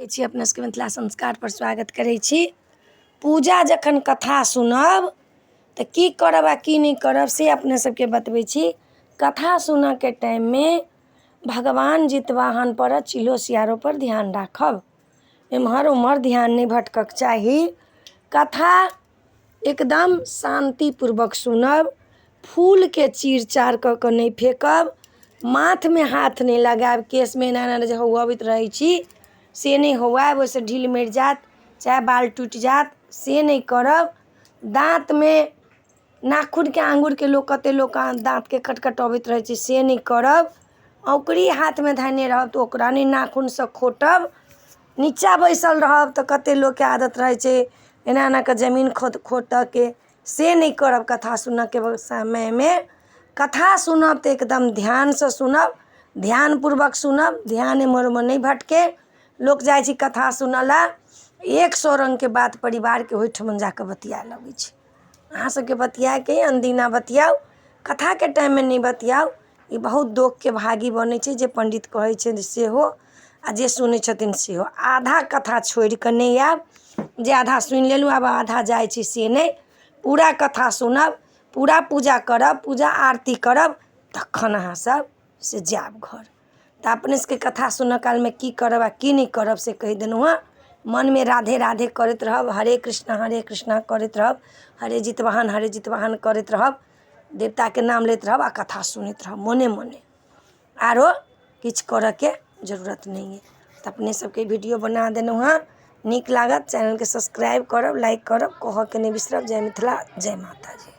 छी अपना सबके मिथिला संस्कारपर स्वागत करै छी। पूजा जखन कथा सुनब तऽ की करब आ की नहि करब से अपने सबके बतबै छी। कथा सुनऽके टाइममे भगवान जितवाहनपर आ चिल्हो सियारोपर ध्यान राखब, एम्हर ओम्हर ध्यान नहि भटकऽके चाही। कथा एकदम शान्तिपूर्वक सुनब, फूलके चीर चार कऽ कऽ नहि फेकब, माथमे हाथ नहि लगायब, केशमे एना एना जे हौअबैत रहै छी से नहि हौआयब, ओहिसँ ढील मरि जायत चाहे बाल टूटि जायत, से नहि करब। दाँतमे नाखूनके आङ्गुरके लोक कतेक लोक दाँतके खटखटबैत रहै छै, से नहि करब। औङ्कुरी हाथमे धयने रहब तऽ ओकरा नहि नाखूनसँ खोँटब। नीचाँ बैसल रहब तऽ कतेक लोकके आदत रहै छै एना एना कऽ जमीन खोँटऽके, से नहि करब। कथा सुनऽके समयमे कथा सुनब तऽ एकदम ध्यानसँ सुनब, ध्यानपूर्वक सुनब, ध्यान एम्हर ओम्हर नहि भटके। लोक जाइ छै कथा सुनऽ लए, 100 रङ्गके बात परिवारके ओहिठमन जा कऽ बतियाए लगै छै। अहाँ सबके बतियाएके अनदिना बतियाउ, कथाके टाइममे नहि बतियाउ। ई बहुत दोखके भागी बनै छै, जे पण्डित कहै छै सेहो आ जे सुनै छथिन सेहो। आधा कथा छोड़ि कऽ नहि आयब जे आधा सुनि लेलहुँ आब आधा जाइ छी, से नहि। पूरा कथा सुनब, पूरा पूजा करब, पूजा आरती करब, तखन अहाँ सब से जायब घर। तऽ अपने सबके कथा सुनऽ कालमे की करब आ की नहि करब से कहि देलहुँ हँ। मनमे राधे राधे करैत रहब, हरे कृष्णा हरे कृष्णा करैत रहब, हरे जितवाहन हरे जितवाहन करैत रहब, देवताके नाम लैत रहब आ कथा सुनैत रहब मोने मोने। आरो किछु करऽके जरूरत नहि अइ। तऽ अपने सबके वीडियो बना देलहुँ हँ, नीक लागत चैनलके सब्सक्राइब करब, लाइक करब, कहऽके नहि बिसरब। जय मिथिला, जय माताजी।